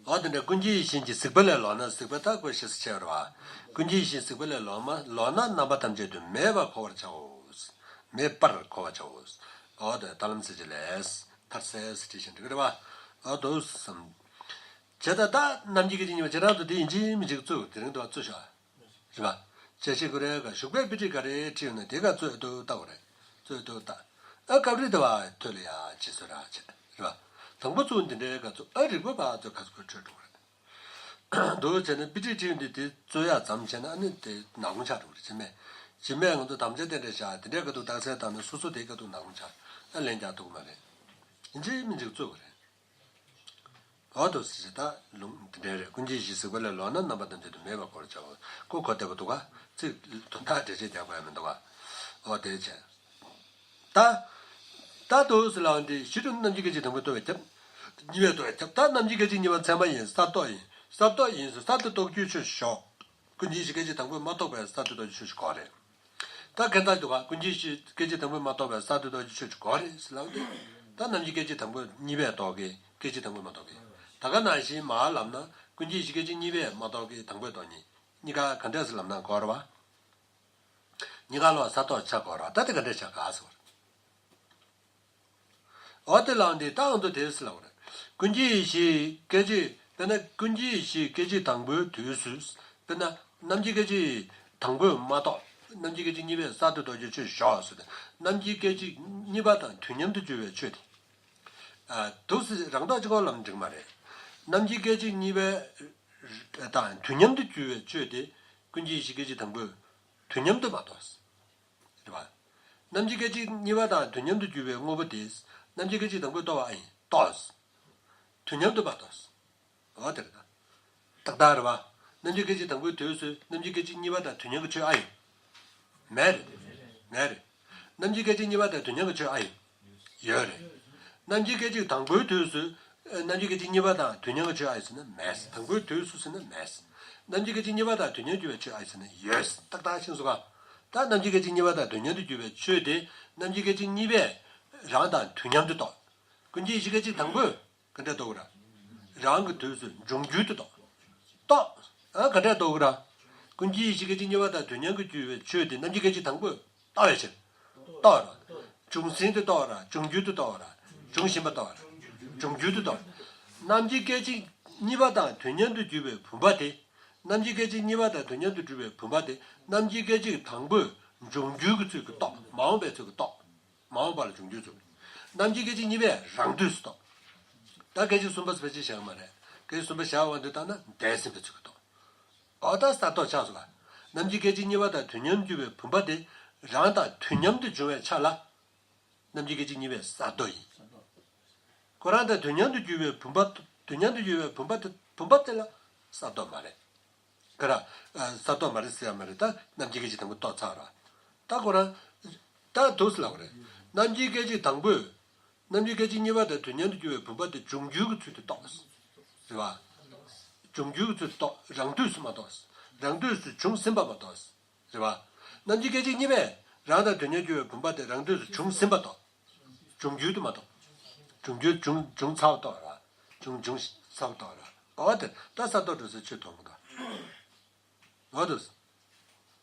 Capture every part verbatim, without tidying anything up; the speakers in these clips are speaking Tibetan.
འོ་དེ་འདྲ་ཀུན་མཁྱེན་ཡིད་བཞིན་གྱི་གཟིགས་པ་ལས་ལོག་ན། གཟིགས་པ་ད་ཀོ་ཤེས་སུ་ཆེ་བར་བ། ཀུན་མཁྱེན་ཡིད་བཞིན་གཟིགས་པ་ལས་ལོག་མ་ལོག་ན་རྣམ་པ་ཐམས་ཅད་དུ་མེད་པར་གོ་བར་བྱའོ། མེད་པར་གོ་བར་བྱའོ། འོ་དེ་ད་ལམ་ཚིག་ཅི་ལས་ཐར་སའི་སྲིད་ཁྲིད་བཞིན་འགྲིག་གི་རེད་བ། འོ་དུ་བསམ། བྱས་ད་ད་རྣམ་འབྱེད་སྐད་ཅིག་གཉིས་པ་བྱེ་བྲག་ཏུ་དེ་ཡིན་གཅིག་མིན་གཅིག་བཙུགས་དེ་རིང་དུ་བ་བཙུགས་ཤོག་རེད་པ། བྱས་ཤེས་དགོས་རེད་ག་ཞུགས་པའི་དཔེ་ཁྲིད་ག་རེ་ཁྲིད་ཡོད་ན་དེ་ག་ཚོད་ལྟོས་ལྟ་དགོས་རེད། ཚོད་ལྟོས་ལྟ། ཨ་སྐབས་རེ་དུ་བ་ཐོས་ལ་ཡ་ཅི་བཟོ་ར་བྱས་རེད་པ། དང་པོ་ཚུགས་འདི་འདྲའི་ག་ཚོད་ཨ་རིག་པ་བ་ཚོད་ག་ཚོད་འཕྲོད་འགྲོ་གི་རེད། འདུག་བྱས་ན་དཔེ་ཁྲིད་ཁྲིད་ཡོད་འདི་དེ་རྩོད་ཡ་ཙམ་བྱས་ན་ཨ་ནི་དེ་ནག་མོ་ཆགས་འགྲོ་གི་རེད་བྱས་མེད། བྱས་མེད་ང་ཚོ་དམ་བཅའ་དེ་འདྲ་བཞག་དེ་འདྲའི་ག་དུ་རྟགས་གསལ་བཏང་ན་སོ་སོ་དེ་ག་དུ་ནག་མོ་ཆགས་ཨ་ལན་རྒྱག་ཐུབ་ཀྱི་མ་རེད། ཡིན་གཅིག་མིན་གཅིག་བཙུགས་དགོས་རེད། འོ་དོ་ཟེར་ད་ལུང་དེ་འདྲ་རེད། ཀུན་མཁྱེན་ཡིད་བཞིན་གཟིགས་པ་ལས་ལོག་ན་རྣམ་པ་ཐམས་ཅད་དུ་མེད་པར་གོ་བར་བྱའོ། ཀོ་གོ་བདེ་པོ་འདུག་ག་ཚིག་དོན་དག་འགྲེལ་བཤད་རྒྱག་དགོས་ཡ་མི་འདུག་ག་འོ་དེ་བྱས། ད། ད་དོ་ཟེར་ལའང་འདི་གཞི་རུ་རྣམ་འབྱེད་སྐད་ཅིག་དང་པོས་རྟོགས་པའི་ཁྱབ། གཉིས་པས་རྟོགས་པའི་ཁྱབ། ད་རྣམ་འབྱེད་སྐད་ཅིག་གཉིས་པ་ཚད་མ་ཡིན་གསར་རྟོགས་ཡིན་གསར་རྟོགས་ཡིན་ཟེར་གསར་དུ་རྟོགས་རྒྱུའི་ཆོས་ཞོག་ཀུན་མཁྱེན་ཡིད་བཞིན་སྐད་ཅིག་དང་པོས་མ་རྟོགས་པའི་གསར་དུ་རྟོགས་རྒྱུའི་ཆོས་ཞིག་གོ་རེད། ད་ཁྱད་མཚར་འདུག་ག་ཀུན་མཁྱེན་ཡིད་བཞིན་སྐད་ཅིག་དང་པོས་མ་རྟོགས་པའི་གསར་དུ་རྟོགས་རྒྱུའི་ཆོས་ཅིག་གོ་རེད་ཟེར་ལབ་དུས། ད་རྣམ་འབྱེད་སྐད་ཅིག་དང་པོས་གཉིས་པས་རྟོགས་ཀྱི་སྐད་ཅིག་དང་པོས་མ་རྟོགས་ཀྱི། ད་ག་ནང་བཞིན་མར་ལབ་ན་ཀུན་མཁྱེན་ཡིད་བཞིན་སྐད་ཅིག་གཉིས་པས་མ་རྟོགས་ཀྱི་དང་པོས་རྟོགས་ནི། གཉིས་ཀ་ག་འདྲས་སུ་ལབ་ན་གོ་རེད་བ། གཉིས་ཀ་ལོག་གསར་རྟོགས་ཆགས་གོ་རེད་བ། ད་དེ་ག་འདྲས་ཆགས་ག་ཟེར་བ་རེད། འོ་དེ་ལའང་འདི་ལྟའང་དུ་དེ་ཟེར་ལབ་པ་རེད། ཀུན་མཁྱེན་ཡིད་བཞིན་སྐད་ཅིག་དཔེར་ན་ཀུན་མཁྱེན་ཡིད་བཞིན་སྐད་ཅིག་དང་པོའི་དུས་སུ། དཔེར་ན་རྣམ་འབྱེད་སྐད་ཅིག་དང་པོས་མ་རྟོགས། རྣམ་འབྱེད་སྐད་ཅིག་གཉིས་པས་གསར་དུ་རྟོགས་རྒྱུའི་ཆོས་ཞོག་ཟེར་ཏེ། རྣམ་འབྱེད་སྐད་ཅིག་གཉིས་པ་དང་དུས་མཉམ་དུ་གྱུར་པའི་ཆོས་དེ། ཨ། འདུག་སེ་རང་ལྡོག་གཅིག་པོ་ལབ་ན་འགྲིག་མ་རེད། རྣམ་འབྱེད་སྐད་ཅིག་གཉིས་པའི་དང་དུས་མཉམ་དུ་གྱུར་པའི་ཆོས་དེ། ཀུན་མཁྱེན་ཡིད་བཞིན་སྐད་ཅིག་དང་པོས་དུས་མཉམ་དུ་མ་རྟོགས། རེད་པ། རྣམ་འབྱེད་སྐད་ཅིག་གཉིས་པ་དང་དུས་མཉམ་དུ་གྱུར་པའི་དངོས་པོ་དེ། རྣམ་འབྱེད་སྐད་ཅིག་དང་པོས་རྟོགས་པ་ཨེ་ཡིན་རྟོགས། དུས་མཉམ་དུ་མ་རྟོགས། འོ་དེ་རེད་ད། ཏག་ཏག་རེད་པ། རྣམ་འབྱེད་སྐད་ཅིག་དང་པོའི་དུས་སུ་རྣམ་འབྱེད་སྐད་ཅིག་གཉིས་པ་དང་དུས་མཉམ་གྱི་ཆོས་ཨེ་ཡིན། མེད་རེད། མེད་རེད། རྣམ་འབྱེད་སྐད་ཅིག་གཉིས་པ་དང་དུས་མཉམ་གྱི་ཆོས་ཨེ་ཡིན། ཡོད་རེད། རྣམ་འབྱེད་སྐད་ཅིག་དང་པོའི་དུས་སུ། ཨ། རྣམ་འབྱེད་སྐད་ཅིག་གཉིས་པ་དང་དུས་མཉམ་གྱི་ཆོས་ཨེ་ཡིན་ཟེར་ན་མེད། དང་པོའི་དུས་སུ་ཟེར་ན་མེད། རྣམ་འབྱེད་སྐད་ཅིག་གཉིས་པ་དང་དུས་མཉམ་གྱུར་པའི་ཆོས་ཨེ་ཡིན་ཟེར་ན་ཡོད། ཏག་ཏག་ཤེས་སོང་ག་ད་རྣམ་འབྱེད་སྐད་ཅིག་གཉིས་པ་དང་དུས་མཉམ་དུ་གྱུར་པའི་ཆོས་དེ་རྣམ་འབྱེད་སྐད་ཅིག་གཉིས་པས་རང་དང་དུས་མཉམ་དུ་རྟོགས། ཀུན་མཁྱེན་ཡིད་བཞིན་སྐད་ཅིག་དང་པོས་ག་འདྲ་རྟོགས་ཀྱི་རེད། རང་གི་དུས་སུ་འབྱུང་འགྱུར་དུ་རྟོགས། རྟོགས། ཨ། ག་འདྲ་རྟོགས་ཀྱི་རེད། ཀུན་མཁྱེན་ཡིད་བཞིན་སྐད་ཅིག་གཉིས་པ་དང་དུས་མཉམ་དུ་གྱུར་པའི་ཆོས་དེ་རྣམ་འབྱེད་སྐད་ཅིག་དང་པོས་རྟོགས་པའི་ཕྱིར། རྟོགས་ར། འབྱུང་ཟིན་དུ་རྟོགས་ར། འབྱུང་འགྱུར་དུ་རྟོགས་ར། འབྱུང་བཞིན་པ་རྟོགས་ར། འབྱུང་འགྱུར་དུ་རྟོགས། རྣམ་འབྱེད་སྐད་ཅིག་གཉིས་པ་དང་དུས་མཉམ་དུ་གྱུར་པའི་བུམ་པ་དེ། རྣམ་འབྱེད་སྐད་ཅིག་གཉིས་པ་དང་དུས་མཉམ་དུ་གྱུར་པའི་བུམ་པ་དེ་རྣམ་འབྱེད་སྐད་ཅིག་དང་པོས་འབྱུང་འགྱུར་གྱི་ཚུལ་གྱིས་རྟོགས། མ་འོངས་པའི་ཚུལ་གྱིས་རྟོགས། མ་འོངས་པ་ལ་འབྱུང་འགྱུར་ཚུལ། རྣམ་འབྱེད་སྐད་ཅིག་གཉིས་པས་རང་དུས་སུ་རྟོགས། ད་སྐད་ཅིག་གསུམ་པ་ཕལ་ཆེར་བཞག་གི་མ་རེད། སྐད་ཅིག་གསུམ་པ་བཞག་པ་འདི་ལྟར་ན་འདས་ཟིན་པའི་ཚུལ་གྱིས་རྟོགས། འོ་ད་གསར་རྟོགས་ཆགས་སོང་ག་རྣམ་འབྱེད་སྐད་ཅིག་གཉིས་པ་དང་དུས་མཉམ་གྱུར་པའི་བུམ་པ་དེ་རང་དང་དུས་མཉམ་དུ་འབྱུང་བའི་ཆ་ལ། རྣམ་འབྱེད་སྐད་ཅིག་གཉིས་པའི་གསར་རྟོགས་ཡིན། ཁོ་རང་དང་དུས་མཉམ་དུ་གྱུར་པའི་བུམ་པ། དུས་མཉམ་དུ་གྱུར་པའི་བུམ་པ་དེ་བུམ་པ་དེ་ལ་གསར་རྟོགས་མ་རེད། ག་ར། ཨ། གསར་རྟོགས་མ་རེད་ཟེར་ཡ་མ་རེད། ད་རྣམ་འབྱེད་སྐད་ཅིག་དང་པོ་རྟོགས་ཚར་བ། ད་ཁོ་རང་། ད་འདུག་སེ་ལབ་པ་རེད། རྣམ་འབྱེད་སྐད་ཅིག་དང་པོས། རྣམ་འབྱེད་སྐད་ཅིག་གཉིས་པ་དང་དུས་མཉམ་དུ་གྱུར་པའི་བུམ་པ་དེ་འབྱུང་འགྱུར་གྱི་ཚུལ་དུ་རྟོགས། རེད་པ། འབྱུང་འགྱུར་གྱི་ཚུལ་དུ་རྟོགས། རང་དུས་སུ་མ་རྟོགས། རང་དུས་སུ་བྱུང་ཟིན་པ་མ་རྟོགས། རེད་པ། རྣམ་འབྱེད་སྐད་ཅིག་གཉིས་པས་རང་དང་དུས་མཉམ་གྱུར་པའི་བུམ་པ་དེ་རང་དུས་སུ་བྱུང་ཟིན་པ་རྟོགས། འབྱུང་འགྱུར་དུ་མ་རྟོགས། འབྱུང་འགྱུར་བྱུང་བྱུང་ཚར་བ་རྟོགས་ར། བྱུང་བྱུང་ཚར་བ་རྟོགས་ར། འོ་དེ་ད་གསར་རྟོགས་འགྲོ་སའི་ཆོས་མཐོང་གི་འདུག་འོ་དེ།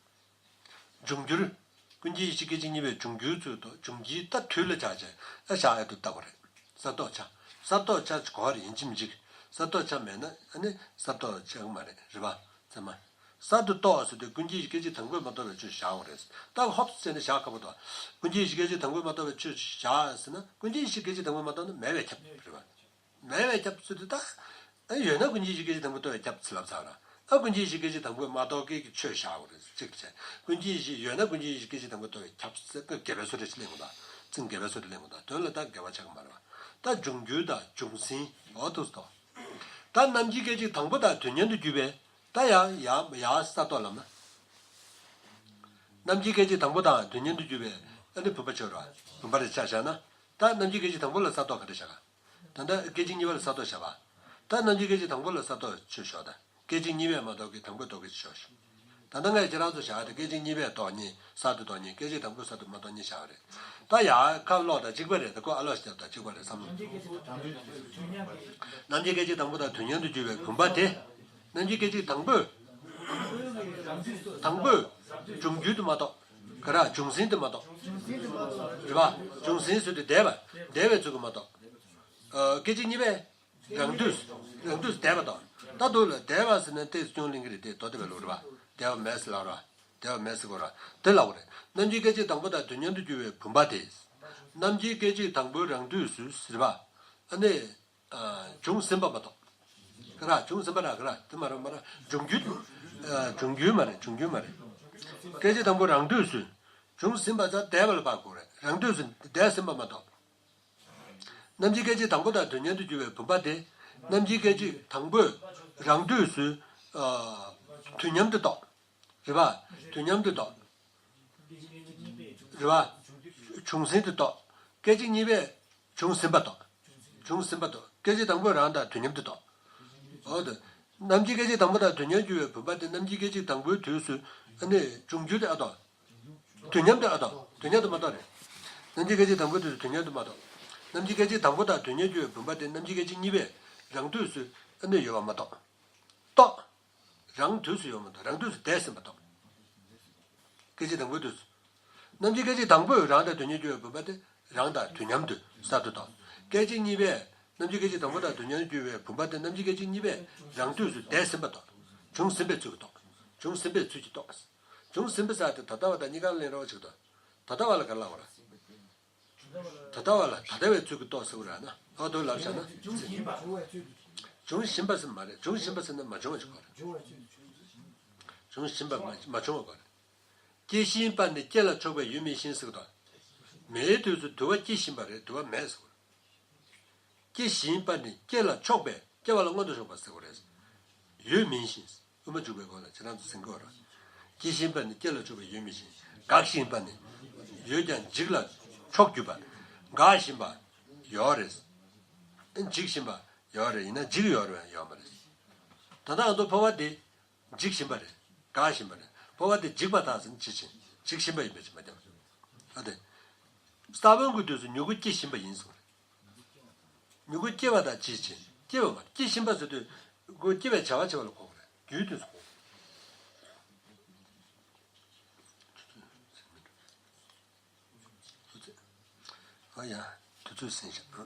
འབྱུང་འགྱུར། ཀུན་མཁྱེན་ཡེ་ཤེས་སྐད་ཅིག་གཉིས་པའི་འབྱུང་འགྱུར་ཚུལ་དུ་འབྱུང་འགྱུར་ད་དུས་ལ་བྱ་བྱས་ཨ་བཞག་ཡ་དུ་ལྟ་བ་རེད། གསར་རྟོགས་བྱ། གསར་རྟོགས་བྱ་གོ་བ་རེད་ཡིན་གཅིག་མིན་གཅིག་གསར་རྟོགས་བྱ་མེད་ན་ཨ་ནི་གསར་རྟོགས་བྱ་གི་མ་རེད། རེད་པ། ཚད་མ། གསར་དུ་རྟོགས་ཟེར་དུས་ཀུན་མཁྱེན་ཡེ་ཤེས་སྐད་ཅིག་དང་པོས་མ་རྟོགས་པའི་ཆོས་བཞག་དགོས་རེད། ད་ཧོབ་ཟེར་ནས་བཞག་དཀའ་པོ་འདུག་ཀུན་མཁྱེན་ཡེ་ཤེས་སྐད་ཅིག་དང་པོས་མ་རྟོགས་པའི་ཆོས་བཞག་ཟེར་ན་ཀུན་མཁྱེན་ཡེ་ཤེས་སྐད་ཅིག་དང་པོས་མ་རྟོགས་ན་མེད་པས་ཁྱབ་རེད་པ། མེད་པས་ཁྱབ་ཟེར་དུས་ད། ཨ་ཡོད་ན་ཀུན་མཁྱེན་ཡེ་ཤེས་སྐད་ཅིག་དང་པོས་རྟོགས་པས་ཁྱབ་ཟེར་ལབ་ཚར་ར། ཨ་ཀུན་མཁྱེན་ཡེ་ཤེས་སྐད་ཅིག་དང་པོས་མ་རྟོགས་མཁན་གྱི་ཆོས་བཞག་དགོས་རེད་གཅིག་བྱས། ཀུན་མཁྱེན་ཡེ་ཤེས་ཡོད་ན་ཀུན་མཁྱེན་ཡེ་ཤེས་སྐད་ཅིག་དང་པོས་རྟོགས་པས་ཁྱབ་ཟེར་ཀ་འགལ་བའི་བཟོ་འདྲ་ཞིག་གླེང་དགོས་ད། ཚིག་འགལ་བའི་བཟོ་འདྲ་གླེང་དགོས་ད། དོན་ལ་ད་འགལ་བ་ཆགས་ཀྱི་མ་རེད་པ། ད་འབྱུང་འགྱུར་དང་འབྱུང་ཟིན་འོ་འདུག་སེ་འདུག་ད་རྣམ་འབྱེད་སྐད་ཅིག་དང་པོ་དང་དུས་མཉམ་དུ་གྱུར་པའི། ད་ཡང་ཡང་ཡང་གསར་རྟོགས་ལབ་ན། རྣམ་འབྱེད་སྐད་ཅིག་དང་པོ་དང་དུས་མཉམ་དུ་གྱུར་པའི་ཨ་ནི་བུམ་པ་ཆོས་ར། བུམ་པ་རེ་ཆ་བཞག་ན། ད་རྣམ་འབྱེད་སྐད་ཅིག་དང་པོ་ལ་གསར་རྟོགས་ག་འདྲ་བཞག་ག་ད་ལྟ་སྐད་ཅིག་གཉིས་པ་ལ་གསར་རྟོགས་བཞག་པ། ད་རྣམ་འབྱེད་སྐད་ཅིག་དང་པོ་ལ་གསར་རྟོགས་ཆོས་ཞོག་ད་སྐད་ཅིག་གཉིས་པས་མ་རྟོགས་ཀྱི་དང་པོས་རྟོགས་ཀྱི་ཆོས་ཞོག་ད་ལྟ་ངས་ཁྱེད་རང་ཚོ་བཞག་སྟེ་སྐད་ཅིག་གཉིས་པས་རྟོགས་གཉིས། གསར་དུ་རྟོགས་གཉིས། སྐད་ཅིག་དང་པོས་གསར་དུ་མ་རྟོགས་གཉིས་བཞག་པ་རེད། ད་ཡ་ཁ་ལོག་དང་གཅིག་པ་རེད། ད་ཁོ་ཨ་ལོག་བྱས་ད་གཅིག་པ་རེད་བསམ། རྣམ་འབྱེད་སྐད་ཅིག་དང་པོ་དང་དུས་མཉམ་དུ་གྱུར་པའི་བུམ་པ་དེ། རྣམ་འབྱེད་སྐད་ཅིག་དང་པོས། དང་པོས། འབྱུང་འགྱུར་དུ་མ་རྟོགས། ག་ར་འབྱུང་ཟིན་དུ་མ་རྟོགས། རེད་པ། འབྱུང་ཟིན་ཟེར་དུས་འདས་པ། འདས་པའི་ཚུལ་གྱིས་མ་རྟོགས། ཨ། སྐད་ཅིག་གཉིས་པས། རང་དུས། རང་དུས་འདས་པ་དང་། ད་དུ་ལ་འདས་པ་ཟེར་ན་ཏོག་ཙམ་ཅུང་ལིང་གི་རེད་དེ་དོ་དེ་བས་ལོ་རེད་པ། འདས་པ་མེད་ཟེར་ལབ་ར། འདས་པ་མེད་ཟེར་གོ་ར། དེ་ལབ་གོ་རེད། རྣམ་འབྱེད་སྐད་ཅིག་དང་པོ་དང་དུས་མཉམ་དུ་གྱུར་པའི་བུམ་པ་དེ། རྣམ་འབྱེད་སྐད་ཅིག་དང་པོའི་རང་དུས་སུ་ཟེར་བ། ཨ་ནི། ཨ། འབྱུང་ཟིན་པ་མ་གཏོགས། ག་ར་འབྱུང་ཟིན་པ་ར་ག་ར་དེ་མ་རེད་མ་རེད། འབྱུང་འགྱུར། ཨ། འབྱུང་འགྱུར་མ་རེད། འབྱུང་འགྱུར་མ་རེད། སྐད་ཅིག་དང་པོ་རང་དུས་སུ། འབྱུང་ཟིན་པ་ཚ་འདས་པ་ལ་བབ་དགོས་རེད། རང་དུས་སུ་འདས་ཟིན་པ་མ་གཏོགས། རྣམ་འབྱེད་སྐད་ཅིག་དང་པོ་དང་དུས་མཉམ་དུ་གྱུར་པའི་བུམ་པ་དེ། རྣམ་འབྱེད་སྐད་ཅིག་དང་པོས་རང་དུས་སུ། ཨ། དུས་མཉམ་དུ་རྟོགས། རེད་པ། དུས་མཉམ་དུ་རྟོགས། རེད་པ། འབྱུང་ཟིན་དུ་རྟོགས། སྐད་ཅིག་གཉིས་པས་འབྱུང་ཟིན་པ་རྟོགས། འབྱུང་ཟིན་པ་རྟོགས། སྐད་ཅིག་དང་པོས་རང་དང་དུས་མཉམ་དུ་རྟོགས། འོ་དེ། རྣམ་འབྱེད་སྐད་ཅིག་དང་པོ་དང་དུས་མཉམ་གྱུར་པའི་བུམ་པ་དེ་རྣམ་འབྱེད་སྐད་ཅིག་དང་པོའི་དུས་སུ། ཨ་ནི་འབྱུང་འགྱུར་དེ་ཨ་རྟོགས། དུས་མཉམ་དུ་ཨ་རྟོགས། དུས་མཉམ་དུ་མ་རྟོགས་རེད། རྣམ་འབྱེད་སྐད་ཅིག་དང་པོའི་དུས་སུ་དུས་མཉམ་དུ་མ་རྟོགས། རྣམ་འབྱེད་སྐད་ཅིག་དང་པོ་དང་དུས་མཉམ་གྱུར་པའི་བུམ་པ་དེ་རྣམ་འབྱེད་སྐད་ཅིག་གཉིས་པས་རང་དུས་སུ་ཨ་ནི་ཡོད་པ་མ་རྟོགས། རྟོགས། རང་དུས་སུ་ཡོད་མ་རྟོགས། རང་དུས་སུ་འདས་ཟིན་པ་རྟོགས། སྐད་ཅིག་དང་པོའི་དུས་སུ། རྣམ་འབྱེད་སྐད་ཅིག་དང་པོས་རང་དང་དུས་མཉམ་གྱུར་པའི་བུམ་པ་དེ་རང་དང་དུས་མཉམ་དུ་གསར་དུ་རྟོགས། སྐད་ཅིག་གཉིས་པས་རྣམ་འབྱེད་སྐད་ཅིག་དང་པོ་དང་དུས་མཉམ་གྱུར་པའི་བུམ་པ་དེ་རྣམ་འབྱེད་སྐད་ཅིག་གཉིས་པས་རང་དུས་སུ་འདས་ཟིན་པ་རྟོགས། འབྱུང་ཟིན་པའི་ཚུལ་གྱིས་རྟོགས། འབྱུང་ཟིན་པའི་ཚུལ་གྱིས་རྟོགས། འབྱུང་ཟིན་པ་ཟེར་དེ་ད་ལྟ་བ་དང་གཉིས་ཀ་ལ་ལེན་རོགས་བྱེད་དོ། ད་ལྟ་བ་ལ་ག་རེ་ལབ་དགོས་རེད། ད་ལྟ་བ་ལ་ད་ལྟ་བའི་ཚུལ་གྱིས་རྟོགས་ཟེར་བ་རེད་ན། ཨོ་དོ་ལབ་བྱ་ན། འབྱུང་བཞིན་པ་ཟེར་མ་རེད། འབྱུང་བཞིན་པ་ཟེར་ན་མ་བྱུང་བ་ཞིག་གོ་རེད། འབྱུང་བཞིན་པ་མ་མ་བྱུང་བ་གོ་རེད། སྐྱེ་བཞིན་པ་ནི་སྐྱེ་ལ་ཕྱོགས་པས་ཡོད་མིན་ཞིང་ཟེར་གོ། མེའི་དུས་སུ་དུ་བ་སྐྱེ་བཞིན་པ་རེད། དུ་བ་མེད་ཟེར་གོ། སྐྱེ་བཞིན་པ་ནི་སྐྱེ་ལ་ཕྱོགས་པས་སྐྱེ་བ་ལ་མངོན་དུ་ཕྱོགས་པ་ཟེར་གོ་རེད། ཡོད་མིན་ཞིང་། དབུ་མ་འཇུག་པའི་སྒོ་ལ་ཁྱེད་རང་ཚོ་ཟིན་དགོས་ར། སྐྱེ་བཞིན་པ་ནི་སྐྱེ་ལ་ཕྱོགས་པས་ཡོད་མིན་ཞིང་། འགག་བཞིན་པ་ནི་ཡོད་ཀྱང་འཇིག་ལ་ཕྱོགས་གྱུར་པ། འགག་བཞིན་པ་ཡོད་རེད། འཇིག་བཞིན་པ་ཡོད་རེད། ཡིན་ན་འཇིག་ཡོད་རེད་ཡོད་མ་རེད། ད་ལྟ་ང་ཚོ་འཕོ་བ་འདི་འཇིག་བཞིན་པ་རེད། འགག་བཞིན་པ་རེད། འཕོ་བ་འདི་འཇིག་པ་དག་ཟིན་ཇི་བཞིན་འཇིག་བཞིན་པ་ཡིན་པས་ཇི་མ་ཀྱང་། ཨ་དེ། ས་བོན་གྱི་དུས་སུ་མྱུ་གུ་སྐྱེ་བཞིན་པ་ཡིན་གསུངས་རེད། མྱུ་གུ་སྐྱེ་བ་དང་ཇི་བཞིན་སྐྱེ་བ་མ་སྐྱེ་བཞིན་པ་ཟེར་དུས་མྱུ་གུ་སྐྱེ་བའི་བྱ་བ་བྱེད་པ་ལ་གོ་དགོས་རེད། རྒྱུའི་དུས་སུ་གོ་དགོས། ཨ་ཡ། དུས་ཚོད་ཟིན་ཤག